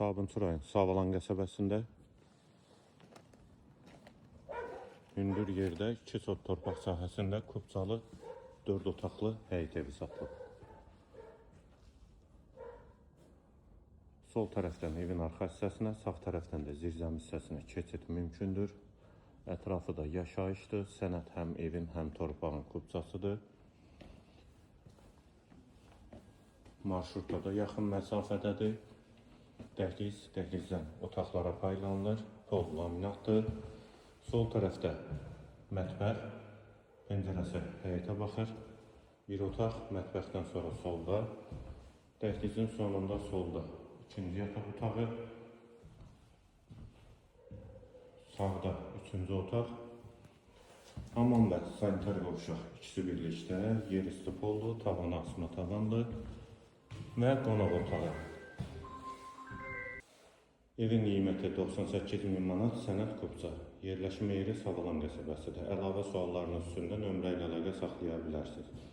Sabunçu rayon Savalan qəsəbəsində hündür yerdə 2 sot torpaq sahəsində kupçalı 4 otaqlı həyət evi satılıb. Sol tərəfdən evin arxa hissəsinə, sağ tərəfdən də zirzəmi hissəsinə keçid mümkündür. Ətrafı da yaşayışdır. Sənəd həm evin, həm torpağın kupçasıdır. Marşrutda da yaxın məsafədədir. Dəhliz, dəhlizdən otaqlara paylanılır. Pol laminatdır. Sol tərəfdə mətbəx, pəncərəsi həyətə baxır. Bir otaq mətbəxdən sonra solda. Dəhlizin sonunda solda ikinci yataq otağı. Sağda üçüncü otaq. Hamam və sanitar qovşaq ikisi birlikdə. Yer üstü pollu, tavanı asma tavanlı və qonaq otağı. Evin qiyməti 98 min manat, sənəd kupça. Yerləşmə yeri Savalan qəsəbəsidir. Əlavə suallarınız üçün də nömrə ilə əlaqə saxlaya bilərsiniz.